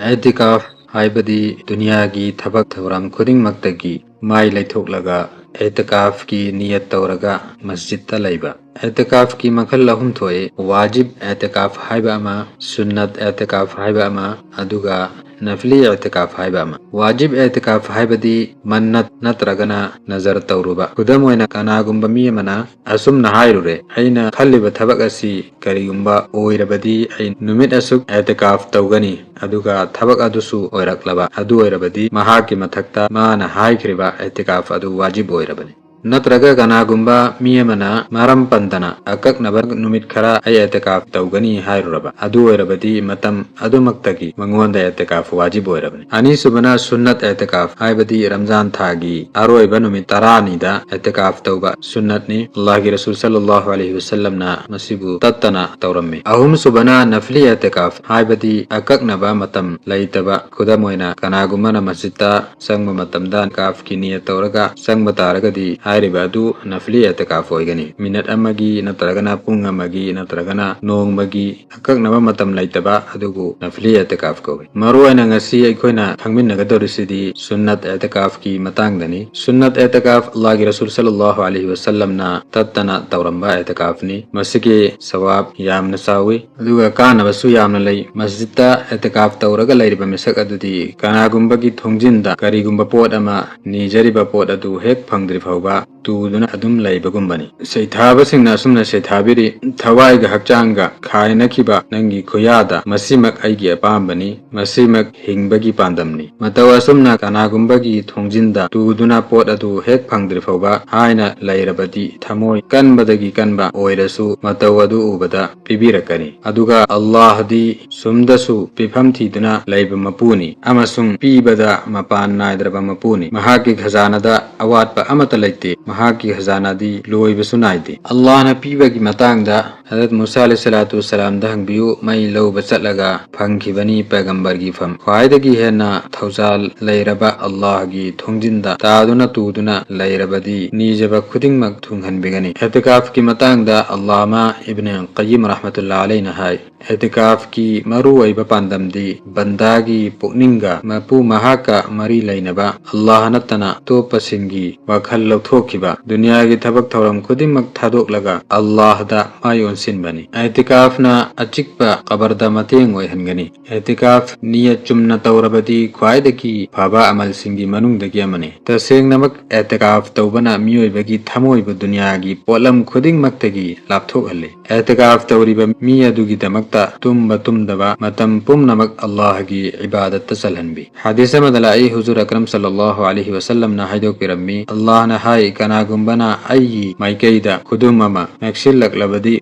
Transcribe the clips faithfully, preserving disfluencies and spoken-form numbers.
ꯑꯦꯇꯤꯀꯥꯐ ꯍꯥꯏꯕꯗꯤ ꯗꯨꯅꯤꯌꯥꯒꯤ ꯊꯕꯛ ꯊꯧꯔꯝ ꯈꯨꯗꯤꯡꯃꯛꯇꯒꯤ ꯃꯥꯏ ꯂꯩꯊꯣꯛꯂꯒ ꯑꯦꯇꯤꯀꯥꯐꯀꯤ ꯅꯤꯌꯠ ꯇꯧꯔꯒ ꯃꯁꯖꯤꯗꯇ ꯂꯩꯕ꯫ ꯑꯦꯇꯤꯀꯥꯐꯀꯤ ꯃꯈꯜ ꯑꯍꯨꯝ ꯊꯣꯛꯏ: ꯋꯥꯖꯤꯕ ꯑꯦꯇꯤꯀꯥꯐ ꯍꯥꯏꯕ ꯑꯃ, ꯁꯨꯟꯅꯠ ꯑꯦꯇꯤꯀꯥꯐ ꯍꯥꯏꯕ ꯑꯃ, ꯑꯗꯨꯒ ꯅꯐꯂꯤ ꯑꯦꯇꯤꯀꯥꯐ ꯍꯥꯏꯕ ꯑꯃ꯫ ꯋꯥꯖꯤꯕ ꯑꯦꯇꯤꯀꯥꯐ ꯍꯥꯏꯕꯗꯤ ꯃꯟꯅꯠ ꯅꯠꯇ꯭ꯔꯒꯅ ꯅꯖꯔ ꯇꯧꯔꯨꯕ꯫ ꯈꯨꯗꯝ ꯑꯣꯏꯅ, ꯀꯅꯥꯒꯨꯝꯕ ꯃꯤ ꯑꯃꯅ ꯑꯁꯨꯝꯅ ꯍꯥꯏꯔꯨꯔꯦ, "ꯑꯩꯅ ꯈꯜꯂꯤꯕ ꯊꯕꯛ ꯑꯁꯤ ꯀꯔꯤꯒꯨꯝꯕ ꯑꯣꯏꯔꯕꯗꯤ ꯑꯩ ꯅꯨꯃꯤꯠ ꯑꯁꯨꯛ ꯑꯦꯇꯤꯀꯥꯐ ꯇꯧꯒꯅꯤ, ꯑꯗꯨꯒ ꯊꯕꯛ ꯑꯗꯨꯁꯨ ꯑꯣꯏꯔꯛꯂꯕ, ꯑꯗꯨ ꯑꯣꯏꯔꯕꯗꯤ ꯃꯍꯥꯛꯀꯤ ꯃꯊꯛꯇ ꯃꯥꯅ ꯍꯥꯏꯈ꯭ꯔꯤꯕ ꯑꯦꯇꯤꯀꯥꯐ ꯑꯗꯨ ꯋꯥꯖꯤꯕ ꯑꯣꯏꯔꯕꯅꯤ"꯫ ꯅꯠꯇ꯭ꯔꯒ ꯀꯅꯥꯒꯨꯝꯕ ꯃꯤ ꯑꯃꯅ ꯃꯔꯝ ꯄꯟꯗꯅ ꯑꯀꯛꯅꯕ ꯅꯨꯃꯤꯠ ꯈꯔ "ꯑꯩ ꯑꯦꯇꯤꯀꯥꯐ ꯇꯧꯒꯅꯤ" ꯍꯥꯏꯔꯨꯔꯕ, ꯑꯗꯨ ꯑꯣꯏꯔꯕꯗꯤ ꯃꯇꯝ ꯑꯗꯨꯃꯛꯇꯒꯤ ꯃꯉꯣꯟꯗ ꯑꯦꯇꯤꯀꯥꯐ ꯋꯥꯖꯤꯕ ꯑꯣꯏꯔꯕꯅꯤ꯫ ꯑꯅꯤꯁꯨꯕꯅ ꯁꯨꯟꯅꯠ ꯑꯦꯇꯤꯀꯥꯐ, ꯍꯥꯏꯕꯗꯤ ꯔꯝꯖꯥꯟ ꯊꯥꯒꯤ ꯑꯔꯣꯏꯕ ꯅꯨꯃꯤꯠ ꯇꯔꯥꯅꯤꯗ ꯑꯦꯇꯤꯀꯥꯐ ꯇꯧꯕ ꯁꯨꯟꯅꯠꯅꯤ꯫ ꯑꯜꯂꯥꯍꯒꯤ ꯔꯁꯨꯜ ꯁꯜꯂꯜꯂꯥꯍꯨ ꯑꯂꯩꯍꯤ ꯋꯁꯜꯂꯝꯅ ꯃꯁꯤꯕꯨ ꯇꯠꯇꯅ ꯇꯧꯔꯝꯃꯤ꯫ ꯑꯍꯨꯝꯁꯨꯕꯅ ꯅꯐꯂꯤ ꯑꯦꯇꯤꯀꯥꯐ, ꯍꯥꯏꯕꯗꯤ ꯑꯀꯛꯅꯕ ꯃꯇꯝ ꯂꯩꯇꯕ꯫ ꯈꯨꯗꯝ ꯑꯣꯏꯅ, ꯀꯅꯥꯒꯨꯝꯕꯅ ꯃꯁꯖꯤꯗꯇ ꯆꯪꯕ ꯃꯇꯝꯗ ꯑꯦꯇꯤꯀꯥꯐꯀꯤ ꯅꯤꯌꯠ ꯇꯧꯔꯒ ꯆꯪꯕ ꯇꯥꯔꯒꯗꯤ, ꯍꯥꯏꯔꯤꯕ ꯑꯗꯨ ꯅꯐꯂꯤ ꯑꯦꯇꯤꯀꯥꯐ ꯑꯣꯏꯒꯅꯤ꯫ ꯃꯤꯅꯠ ꯑꯃꯒꯤ ꯅꯠꯇ꯭ꯔꯒꯅ ꯄꯨꯡ ꯑꯃꯒꯤ ꯅꯠꯇ꯭ꯔꯒꯅ ꯅꯣꯡꯃꯒꯤ ꯑꯀꯛꯅꯕ ꯃꯇꯝ ꯂꯩꯇꯕ ꯑꯗꯨꯕꯨ ꯅꯐꯂꯤ ꯑꯦꯇꯤꯀꯥꯐ ꯀꯧꯏ꯫ ꯃꯔꯨꯑꯣꯏꯅ ꯉꯁꯤ ꯑꯩꯈꯣꯏꯅ ꯈꯪꯃꯤꯟꯅꯒꯗꯧꯔꯤꯁꯤꯗꯤ ꯁꯨꯟꯅꯠ ꯑꯦꯇꯤꯀꯥꯐꯀꯤ ꯃꯇꯥꯡꯗꯅꯤ꯫ ꯁꯨꯟꯅꯠ ꯑꯦꯇꯤꯀꯥꯐ ꯑꯜꯂꯥꯍꯒꯤ ꯔꯁꯨꯜ ꯁꯜꯂꯜꯂꯥꯍꯨ ꯑꯂꯩꯍꯤ ꯋꯁꯜꯂꯝꯅ ꯇꯠꯇꯅ ꯇꯧꯔꯝꯕ ꯑꯦꯇꯤꯀꯥꯐꯅꯤ꯫ ꯃꯁꯤꯒꯤ ꯁꯋꯥꯕ ꯌꯥꯝꯅ ꯆꯥꯎꯏ, ꯑꯗꯨꯒ ꯀꯥꯟꯅꯕꯁꯨ ꯌꯥꯝꯅ ꯂꯩ꯫ ꯃꯁꯖꯤꯗꯇ ꯑꯦꯇꯤꯀꯥꯐ ꯇꯧꯔꯒ ꯂꯩꯔꯤꯕ ꯃꯤꯁꯛ ꯑꯗꯨꯗꯤ ꯀꯅꯥꯒꯨꯝꯕꯒꯤ ꯊꯣꯡꯖꯤꯟꯗ ꯀꯔꯤꯒꯨꯝꯕ ꯄꯣꯠ ꯑꯃ ꯅꯤꯖꯔꯤꯕ ꯄꯣꯠ ꯑꯗꯨ ꯍꯦꯛ ꯐꯪꯗ꯭ꯔꯤ ꯐꯥꯎꯕ ꯇꯨꯗꯨꯅ ꯑꯗꯨꯝ ꯂꯩꯕꯒꯨꯝꯕꯅꯤ꯫ ꯁꯩꯊꯥꯕꯁꯤꯡꯅ ꯑꯁꯨꯝꯅ ꯁꯩꯊꯥꯕꯤꯔꯤ: "ꯊꯋꯥꯏꯒ ꯍꯛꯆꯥꯡꯒ ꯈꯥꯏꯅꯈꯤꯕ ꯅꯪꯒꯤ ꯈꯨꯌꯥꯗ, ꯃꯁꯤꯃꯛ ꯑꯩꯒꯤ ꯑꯄꯥꯝꯕꯅꯤ, ꯃꯁꯤꯃꯛ ꯍꯤꯡꯕꯒꯤ ꯄꯥꯟꯗꯝꯅꯤ"꯫ ꯃꯇꯧ ꯑꯁꯨꯝꯅ ꯀꯅꯥꯒꯨꯝꯕꯒꯤ ꯊꯣꯡꯖꯤꯟꯗ ꯇꯨꯗꯨꯅ ꯄꯣꯠ ꯑꯗꯨ ꯍꯦꯛ ꯐꯪꯗ꯭ꯔꯤ ꯐꯥꯎꯕ ꯍꯥꯏꯅ ꯂꯩꯔꯕꯗꯤ, ꯊꯃꯣꯏ ꯀꯟꯕꯗꯒꯤ ꯀꯟꯕ ꯑꯣꯏꯔꯁꯨ ꯃꯇꯧ ꯑꯗꯨ ꯎꯕꯗ ꯄꯤꯕꯤꯔꯛꯀꯅꯤ꯫ ꯑꯗꯨꯒ ꯑꯜꯂꯥꯍꯗꯤ ꯁꯨꯝꯗꯁꯨ ꯄꯤꯐꯝ ꯊꯤꯗꯨꯅ ꯂꯩꯕ ꯃꯄꯨꯅꯤ ꯑꯃꯁꯨꯡ ꯄꯤꯕꯗ ꯃꯄꯥꯟ ꯅꯥꯏꯗ꯭ꯔꯕ ꯃꯄꯨꯅꯤ꯫ ꯃꯍꯥꯛꯀꯤ ꯈꯖꯥꯅꯗ ꯑꯋꯥꯠꯄ ꯑꯃꯠꯇ ꯂꯩꯇꯦ꯫ ꯃꯍꯥꯛꯀꯤ ꯈꯖꯥꯅꯗꯤ ꯂꯣꯏꯕꯁꯨ ꯅꯥꯏꯗꯦ꯫ ꯑꯜꯂꯥꯍꯅ ꯄꯤꯕꯒꯤ ꯃꯇꯥꯡꯗ ꯍꯖꯔꯠ ꯃꯨꯁꯥ ꯑꯂꯩꯍꯤ ꯁꯂꯥꯇꯨ ꯋꯁꯁꯂꯥꯝꯗ ꯍꯪꯕꯤꯌꯨ, ꯃꯩ ꯂꯧꯕ ꯆꯠꯂꯒ ꯐꯪꯈꯤꯕꯅꯤ ꯄꯩꯒꯝꯕꯔꯒꯤ ꯐꯝ꯫ ꯈ꯭ꯋꯥꯏꯗꯒꯤ ꯍꯦꯟꯅ ꯊꯧꯖꯥꯜ ꯂꯩꯔꯕ ꯑꯜꯂꯥꯍꯒꯤ ꯊꯣꯡꯖꯤꯟꯗ ꯇꯥꯗꯨꯅ ꯇꯨꯗꯨꯅ ꯂꯩꯔꯕꯗꯤ ꯅꯤꯖꯕ ꯈꯨꯗꯤꯡꯃꯛ ꯊꯨꯡꯍꯟꯕꯤꯒꯅꯤ꯫ ꯑꯦꯇꯤꯀꯥꯐꯀꯤ ꯃꯇꯥꯡꯗ ꯑꯜꯂꯥꯃꯥ ꯏꯕꯅ ꯀꯌꯤꯝ ꯔꯍꯃꯇꯨꯜꯂꯥ ꯑꯂꯩꯅ ꯍꯥꯏ, ꯑꯦꯇꯤꯀꯥꯐꯀꯤ ꯃꯔꯨꯑꯣꯏꯕ ꯄꯥꯟꯗꯝꯗꯤ ꯕꯟꯗꯥꯒꯤ ꯄꯨꯛꯅꯤꯡꯒ ꯃꯄꯨ ꯃꯍꯥꯛꯀ ꯃꯔꯤ ꯂꯩꯅꯕ ꯑꯜꯂꯥꯍ ꯅꯠꯇꯅ ꯑꯇꯣꯞꯄꯁꯤꯡꯒꯤ ꯋꯥꯈꯜ ꯂꯧꯊꯣꯛꯈꯤꯕ, ꯗꯨꯅꯤꯌꯥꯒꯤ ꯊꯕꯛ ꯊꯧꯔꯝ ꯈꯨꯗꯤꯡꯃꯛ ꯊꯥꯗꯣꯛꯂꯒ ꯑꯜꯂꯥꯍꯗ ꯃꯥꯏ ꯑꯣꯟꯁꯤꯟꯕꯅꯤ꯫ ꯑꯦꯇꯤꯀꯥꯐꯅ ꯑꯆꯤꯛꯄ ꯀꯕꯔꯗ ꯃꯇꯦꯡ ꯑꯣꯏꯍꯟꯒꯅꯤ꯫ ꯑꯦꯇꯤꯀꯥꯐ ꯅꯤꯌꯠ ꯆꯨꯝꯅ ꯇꯧꯔꯕꯗꯤ ꯈ꯭ꯋꯥꯏꯗꯒꯤ ꯐꯕ ꯑꯃꯜꯁꯤꯡꯒꯤ ꯃꯅꯨꯡꯗꯒꯤ ꯑꯃꯅꯤ꯫ ꯇꯁꯦꯡꯅꯃꯛ ꯑꯦꯇꯤꯀꯥꯐ ꯇꯧꯕꯅ ꯃꯤꯑꯣꯏꯕꯒꯤ ꯊꯃꯣꯏꯕꯨ ꯗꯨꯅꯤꯌꯥꯒꯤ ꯄꯣꯠꯂꯝ ꯈꯨꯗꯤꯡꯃꯛꯇꯒꯤ ꯂꯥꯞꯊꯣꯛꯍꯜꯂꯤ꯫ ꯑꯦꯇꯤꯀꯥꯐ ꯇꯧꯔꯤꯕ ꯃꯤ ꯑꯗꯨꯒꯤꯗꯃꯛꯇ ꯇꯨꯝꯕ ꯇꯨꯝꯗꯕ ꯃꯇꯝ ꯄꯨꯝꯅꯃꯛ ꯑꯜꯂꯥꯍꯒꯤ ꯏꯕꯥꯗꯠꯇ ꯆꯜꯍꯟꯕꯤ꯫ ꯍꯗꯤꯁ ꯑꯃꯗ ꯂꯥꯛꯏ, ꯍꯨꯖꯨꯔ ꯑꯀꯔꯝ ꯁꯜꯂꯜꯂꯥꯍꯨ ꯑꯂꯩꯍꯤ ꯋꯁꯜꯂꯝꯅ ꯍꯥꯏꯗꯣꯛꯄꯤꯔꯝꯃꯤ, ꯑꯜꯂꯥꯍꯅ ꯍꯥꯏ, "ꯀꯅꯥꯒꯨꯝꯕꯅ ꯑꯩꯒꯤ ꯃꯥꯏꯀꯩꯗ ꯈꯨꯗꯨꯝ ꯑꯃ ꯅꯛꯁꯤꯜꯂꯛꯂꯕꯗꯤ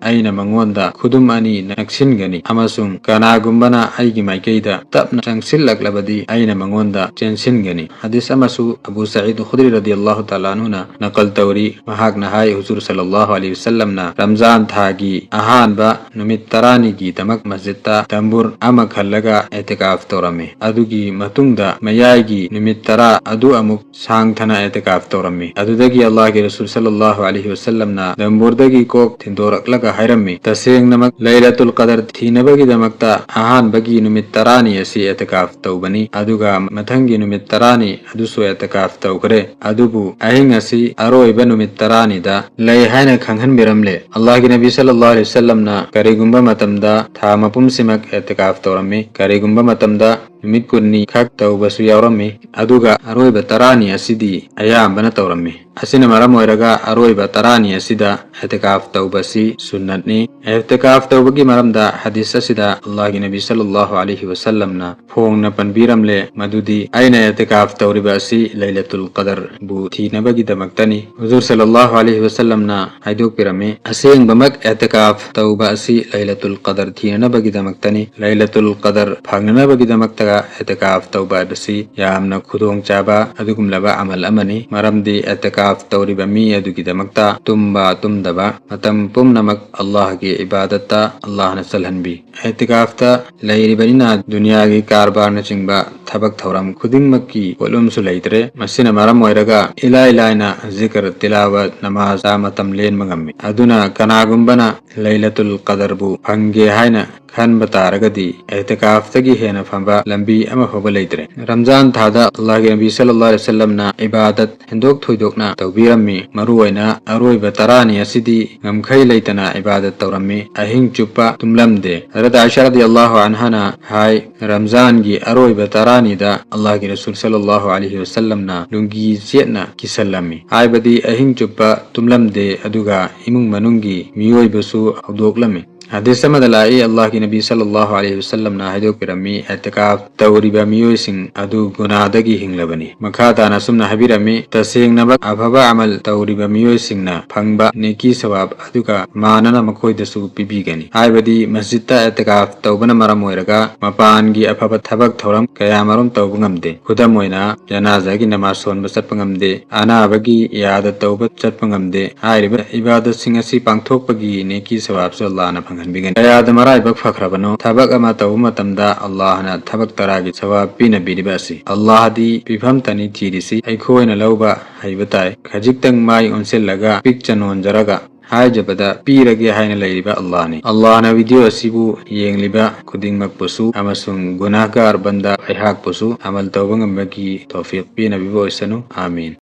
ꯑꯩꯅ ꯃꯉꯣꯟꯗ ꯈꯨꯗꯨꯝ ꯑꯅꯤ ꯅꯛꯁꯤꯟꯒꯅꯤ, ꯑꯃꯁꯨꯡ ꯀꯅꯥꯒꯨꯝꯕꯅ ꯑꯩꯒꯤ ꯃꯥꯏꯀꯩꯗ ꯇꯞꯅ ꯆꯪꯁꯤꯜꯂꯛꯂꯕꯗꯤ ꯑꯩꯅ ꯃꯉꯣꯟꯗ ꯆꯦꯟꯁꯤꯟꯒꯅꯤ"꯫ ꯍꯗꯤꯁ ꯑꯃꯁꯨ ꯑꯕꯨ ꯁꯌꯤꯗ ꯈꯨꯗ꯭ꯔꯤ ꯔꯗꯤꯌꯜꯂꯥꯍꯨ ꯇꯥꯂꯥ ꯑꯟꯍꯨꯅ ꯅꯀꯜ ꯇꯧꯔꯤ꯫ ꯃꯍꯥꯛꯅ ꯍꯥꯏ, ꯍꯨꯖꯨꯔ ꯁꯜꯂꯜꯂꯥꯍꯨ ꯑꯂꯩꯍꯤ ꯋꯁꯜꯂꯝꯅ ꯔꯝꯖꯥꯟ ꯊꯥꯒꯤ ꯑꯍꯥꯟꯕ ꯅꯨꯃꯤꯠ ꯇꯔꯥꯅꯤꯒꯤꯗꯃꯛ ꯃꯁꯖꯤꯗꯇ ꯇꯝꯕꯨꯔ ꯑꯃ ꯈꯜꯂꯒ ꯑꯦꯇꯤꯀꯥꯐ ꯇꯧꯔꯝꯃꯤ꯫ ꯑꯗꯨꯒꯤ ꯃꯇꯨꯡꯗ ꯃꯌꯥꯏꯒꯤ ꯅꯨꯃꯤꯠ ꯇꯔꯥ ꯑꯗꯨ ꯑꯃꯨꯛ ꯁꯥꯡꯊꯅ ꯑꯦꯇꯤꯀꯥꯐ ꯇꯧꯔꯝꯃꯤ꯫ ꯑꯗꯨꯗꯒꯤ ꯑꯜꯂꯥꯍꯒꯤ ꯔꯁꯨꯜ ꯁꯜꯂꯜꯂꯥꯍꯨ ꯑꯂꯩꯍꯤ ꯋꯁꯜꯂꯝꯅ ꯗꯝꯕꯨꯔꯗꯒꯤ ꯀꯣꯛ ꯊꯤꯟꯗꯣꯔꯛꯂꯒ ꯍꯥꯏꯔꯝꯃꯤ, "ꯇꯁꯦꯡꯅꯃꯛ ꯂꯩꯂꯇꯨꯜ ꯀꯗꯔ ꯊꯤꯅꯕꯒꯤꯗꯃꯛꯇ ꯑꯍꯥꯟꯕꯒꯤ ꯅꯨꯃꯤꯠ ꯇꯔꯥꯅꯤ ꯑꯁꯤ ꯑꯦꯇꯤꯀꯥꯐ ꯇꯧꯕꯅꯤ, ꯑꯗꯨꯒ ꯃꯊꯪꯒꯤ ꯅꯨꯃꯤꯠ ꯇꯔꯥꯅꯤ ꯑꯗꯨꯁꯨ ꯑꯦꯇꯤꯀꯥꯐ ꯇꯧꯈ꯭ꯔꯦ꯫ ꯑꯗꯨꯕꯨ ꯑꯍꯤꯡ ꯑꯁꯤ ꯑꯔꯣꯏꯕ ꯅꯨꯃꯤꯠ ꯇꯔꯥꯅꯤꯗ ꯂꯩ" ꯍꯥꯏꯅ ꯈꯪꯍꯟꯕꯤꯔꯝꯂꯦ꯫ ꯑꯜꯂꯥꯍꯒꯤ ꯅꯕꯤ ꯁꯜꯂꯜꯂꯥꯍꯨ ꯑꯂꯩꯍꯤ ꯋꯁꯜꯂꯝꯅ ꯀꯔꯤꯒꯨꯝꯕ ꯃꯇꯝꯗ ꯊꯥ ꯃꯄꯨꯝꯁꯤꯃꯛ ꯑꯦꯇꯤꯀꯥꯐ ꯇꯧꯔꯝꯃꯤ, ꯀꯔꯤꯒꯨꯝꯕ ꯃꯇꯝꯗ ꯅꯨꯃꯤꯠ ꯀꯨꯟꯅꯤ ꯈꯛ ꯇꯧꯕꯁꯨ ꯌꯥꯎꯔꯝꯃꯤ, ꯑꯗꯨꯒ ꯑꯔꯣꯏꯕ ꯇꯔꯥꯅꯤ ꯑꯁꯤꯗꯤ ꯑꯌꯥꯝꯕꯅ ꯇꯧꯔꯝꯃꯤ꯫ ꯑꯁꯤꯅ ꯃꯔꯝ ꯑꯣꯏꯔꯒ ꯑꯔꯣꯏꯕ ꯇꯔꯥꯅꯤ ꯑꯁꯤꯗ ꯑꯦꯇꯤꯀꯥꯐ ꯇꯧꯕꯁꯤ ꯁꯨꯟꯅꯠꯅꯤ꯫ ꯑꯦꯇꯤꯀꯥꯐ ꯇꯧꯕꯒꯤ ꯃꯔꯝꯗ ꯍꯗꯤꯁ ꯑꯁꯤꯗ ꯑꯜꯂꯥꯍꯒꯤ ꯅꯕꯤ ꯁꯜꯂꯜꯂꯥꯍꯨ ꯑꯂꯩꯍꯤ ꯋꯁꯜꯂꯝꯅ ꯐꯣꯡꯅ ꯄꯟꯕꯤꯔꯝꯂꯦ, ꯃꯗꯨꯗꯤ, "ꯑꯩꯅ ꯑꯦꯇꯤꯀꯥꯐ ꯇꯧꯔꯤꯕ ꯑꯁꯤ ꯂꯩꯂꯇꯨꯜ ꯀꯗꯔꯕꯨ ꯊꯤꯅꯕꯒꯤꯗꯃꯛꯇꯅꯤ"꯫ ꯍꯨꯖꯨꯔ ꯁꯜꯂꯜꯂꯥꯍꯨ ꯑꯂꯩꯍꯤ ꯋꯁꯜꯂꯝꯅ ꯍꯥꯏꯗꯣꯛꯄꯤꯔꯝꯃꯤ, "ꯑꯁꯦꯡꯕꯃꯛ ꯑꯦꯇꯤꯀꯥꯐ ꯇꯧꯕ ꯑꯁꯤ ꯂꯩꯂꯇꯨꯜ ꯀꯗꯔ ꯊꯤꯅꯅꯕꯒꯤꯗꯃꯛꯇꯅꯤ꯫ ꯂꯩꯂꯇꯨꯜ ꯀꯗꯔ ꯐꯪꯅꯅꯕꯒꯤꯗꯃꯛꯇ ꯑꯦꯇꯤꯀꯥꯐ ꯇꯧꯕ ꯍꯥꯏꯕꯁꯤ ꯌꯥꯝꯅ ꯈꯨꯗꯣꯡꯆꯥꯕ ꯑꯗꯨꯒꯨꯝꯂꯕ ꯑꯃꯜ ꯑꯃꯅꯤ꯫ ꯃꯔꯝꯗꯤ ꯑꯦꯇꯤꯀꯥꯐ ꯇꯧꯔꯤꯕ ꯃꯤ ꯑꯗꯨꯒꯤꯗꯃꯛꯇ ꯇꯨꯝꯕ ꯇꯨꯝꯗꯕ ꯃꯇꯝ ꯄꯨꯝꯅꯃꯛ ꯑꯜꯂꯥꯍꯒꯤ ꯏꯕꯥꯗꯠꯇ ꯑꯜꯂꯥꯍꯅ ꯆꯜꯍꯟꯕꯤ꯫ ꯑꯦꯇꯤꯀꯥꯐꯇ ꯂꯩꯔꯤꯕꯅꯤꯅ ꯗꯨꯅꯤꯌꯥꯒꯤ ꯀꯔꯕꯥꯔꯅꯆꯤꯡꯕ ꯊꯕꯛ ꯊꯧꯔꯝ ꯈꯨꯗꯤꯡꯃꯛꯀꯤ ꯄꯣꯠꯂꯨꯝꯁꯨ ꯂꯩꯇ꯭ꯔꯦ꯫ ꯃꯁꯤꯅ ꯃꯔꯝ ꯑꯣꯏꯔꯒ ꯏꯂꯥꯏ ꯂꯥꯏꯅ ꯖꯤꯀꯔ, ꯇꯤꯂꯥꯋꯠ, ꯅꯃꯥꯖ ꯃꯇꯝ ꯂꯦꯟꯕ ꯉꯝꯃꯤ꯫ ꯑꯗꯨꯅ ꯀꯅꯥꯒꯨꯝꯕꯅ ꯂꯩꯂꯇꯨꯜ ꯀꯗꯔꯕꯨ ꯐꯪꯒꯦ ꯍꯥꯏꯅ ꯈꯟꯕ ꯇꯥꯔꯒꯗꯤ, ꯑꯦꯇꯤꯀꯥꯐꯇꯒꯤ ꯍꯦꯟꯅ ꯐꯕ ꯂꯝꯕꯤ ꯑꯃ ꯐꯥꯎꯕ ꯂꯩꯇ꯭ꯔꯦ꯫ ꯔꯝꯖꯥꯟ ꯊꯥꯗ ꯑꯜꯂꯥꯍꯒꯤ ꯅꯕꯤ ꯁꯜꯂꯜꯂꯥꯍꯨ ꯑꯂꯩꯍꯤ ꯋꯁꯜꯂꯝꯅ ꯏꯕꯥꯗꯠ ꯍꯦꯟꯗꯣꯛ ꯊꯣꯏꯗꯣꯛꯅ ꯇꯧꯕꯤꯔꯝꯃꯤ꯫ ꯃꯔꯨꯑꯣꯏꯅ ꯑꯔꯣꯏꯕ ꯇꯔꯥꯅꯤ ꯑꯁꯤꯗꯤ ꯉꯝꯈꯩ ꯂꯩꯇꯅ ꯏꯕꯥꯗꯠ ꯇꯧꯔꯝꯃꯤ꯫ ꯑꯍꯤꯡ ꯆꯨꯞꯄ ꯇꯨꯝꯂꯝꯗꯦ꯫ ꯍꯖꯔꯠ ꯑꯥꯏꯁꯥ ꯔꯗꯤꯌꯜꯂꯥꯍꯨ ꯑꯟꯍꯥꯅ ꯍꯥꯏ, ꯔꯝꯖꯥꯟꯒꯤ ꯑꯔꯣꯏꯕ ꯇꯔꯥꯅꯤꯗ ꯑꯜꯂꯥꯍꯒꯤ ꯔꯁꯨꯜ ꯁꯜꯂꯜꯂꯥꯍꯨ ꯑꯂꯩꯍꯤ ꯋꯁꯜꯂꯝꯅ ꯂꯨꯡꯒꯤ ꯆꯦꯠꯅ ꯀꯤꯁꯜꯂꯝꯃꯤ꯫ ꯍꯥꯏꯕꯗꯤ ꯑꯍꯤꯡ ꯆꯨꯞꯄ ꯇꯨꯝꯂꯝꯗꯦ, ꯑꯗꯨꯒ ꯏꯃꯨꯡ ꯃꯅꯨꯡꯒꯤ ꯃꯤꯑꯣꯏꯕꯁꯨ ꯍꯧꯗꯣꯛꯂꯝꯃꯤ꯫ ꯍꯗꯤꯁ ꯑꯃꯗ ꯂꯥꯛꯏ, ꯑꯜꯂꯥꯍꯒꯤ ꯅꯕꯤ ꯁꯜꯂꯜꯂꯥꯍꯨ ꯑꯂꯩꯍꯤ ꯋꯁꯜꯂꯝꯅ ꯍꯥꯏꯗꯣꯛꯄꯤꯔꯝꯃꯤ, ꯑꯦꯇꯤꯀꯥꯐ ꯇꯧꯔꯤꯕ ꯃꯤꯑꯣꯏꯁꯤꯡ ꯑꯗꯨ ꯒꯨꯅꯥꯗꯒꯤ ꯍꯤꯡꯂꯕꯅꯤ꯫ ꯃꯈꯥ ꯇꯥꯅ ꯑꯁꯨꯝꯅ ꯍꯥꯏꯕꯤꯔꯝꯃꯤ, ꯇꯁꯦꯡꯅꯃꯛ ꯑꯐꯕ ꯑꯃꯜ ꯇꯧꯔꯤꯕ ꯃꯤꯑꯣꯏꯁꯤꯡꯅ ꯐꯪꯕ ꯅꯦꯀꯤ ꯁꯋꯥꯕ ꯑꯗꯨꯒ ꯃꯥꯟꯅꯅ ꯃꯈꯣꯏꯗꯁꯨ ꯄꯤꯕꯤꯒꯅꯤ꯫ ꯍꯥꯏꯕꯗꯤ ꯃꯁꯖꯤꯗꯇ ꯑꯦꯇꯤꯀꯥꯐ ꯇꯧꯕꯅ ꯃꯔꯝ ꯑꯣꯏꯔꯒ ꯃꯄꯥꯟꯒꯤ ꯑꯐꯕ ꯊꯕꯛ ꯊꯧꯔꯝ ꯀꯌꯥꯃꯔꯨꯝ ꯇꯧꯕ ꯉꯝꯗꯦ꯫ ꯈꯨꯗꯝ ꯑꯣꯏꯅ, ꯖꯅꯥꯖꯥꯒꯤ ꯅꯃꯥꯖ ꯁꯣꯟꯕ ꯆꯠꯄ ꯉꯝꯗꯦ, ꯑꯅꯥꯕꯒꯤ ꯏꯌꯥꯗ ꯇꯧꯕ ꯆꯠꯄ ꯉꯝꯗꯦ꯫ ꯍꯥꯏꯔꯤꯕ ꯏꯕꯥꯗꯠꯁꯤꯡ ꯑꯁꯤ ꯄꯥꯡꯊꯣꯛꯄꯒꯤ ꯅꯦꯀꯤ ꯁꯋꯥꯕꯁꯨ ꯑꯜꯂꯥꯍꯅ ꯐꯪꯍꯟꯕꯤꯒꯅꯤ꯫ ꯀꯌꯥꯗ ꯃꯔꯥꯏꯕꯛ ꯐꯈ꯭ꯔꯕꯅꯣ ꯊꯕꯛ ꯑꯃ ꯇꯧꯕ ꯃꯇꯝꯗ ꯑꯜꯂꯥꯍꯅ ꯊꯕꯛ ꯇꯔꯥꯒꯤ ꯁꯋꯥꯕ ꯄꯤꯅꯕꯤꯔꯤꯕ ꯑꯁꯤ꯫ ꯑꯜꯂꯥꯍꯗꯤ ꯄꯤꯐꯝꯇꯅꯤ ꯊꯤꯔꯤꯁꯤ, ꯑꯩꯈꯣꯏꯅ ꯂꯧꯕ ꯍꯩꯕ ꯇꯥꯏ꯫ ꯈꯖꯤꯛꯇꯪ ꯃꯥꯏ ꯑꯣꯟꯁꯤꯜꯂꯒ ꯄꯤꯛ ꯆꯅꯣꯟꯖꯔꯒ ꯍꯥꯏꯖꯕꯗ ꯄꯤꯔꯒꯦ ꯍꯥꯏꯅ ꯂꯩꯔꯤꯕ ꯑꯜꯂꯥꯍꯅꯤ꯫ ꯑꯜꯂꯥꯍꯅ ꯚꯤꯗꯤꯑꯣ ꯑꯁꯤꯕꯨ ꯌꯦꯡꯂꯤꯕ ꯈꯨꯗꯤꯡꯃꯛꯄꯨꯁꯨ ꯑꯃꯁꯨꯡ ꯒꯨꯅꯥꯍꯒꯥꯔ ꯕꯟꯗꯥ ꯑꯩꯍꯥꯛꯄꯨꯁꯨ ꯑꯃꯜ ꯇꯧꯕ ꯉꯝꯕꯒꯤ ꯇꯧꯐꯤꯛ ꯄꯤꯅꯕꯤꯕ ꯑꯣꯏꯁꯅꯨ꯫ ꯑꯥꯃꯤꯟ꯫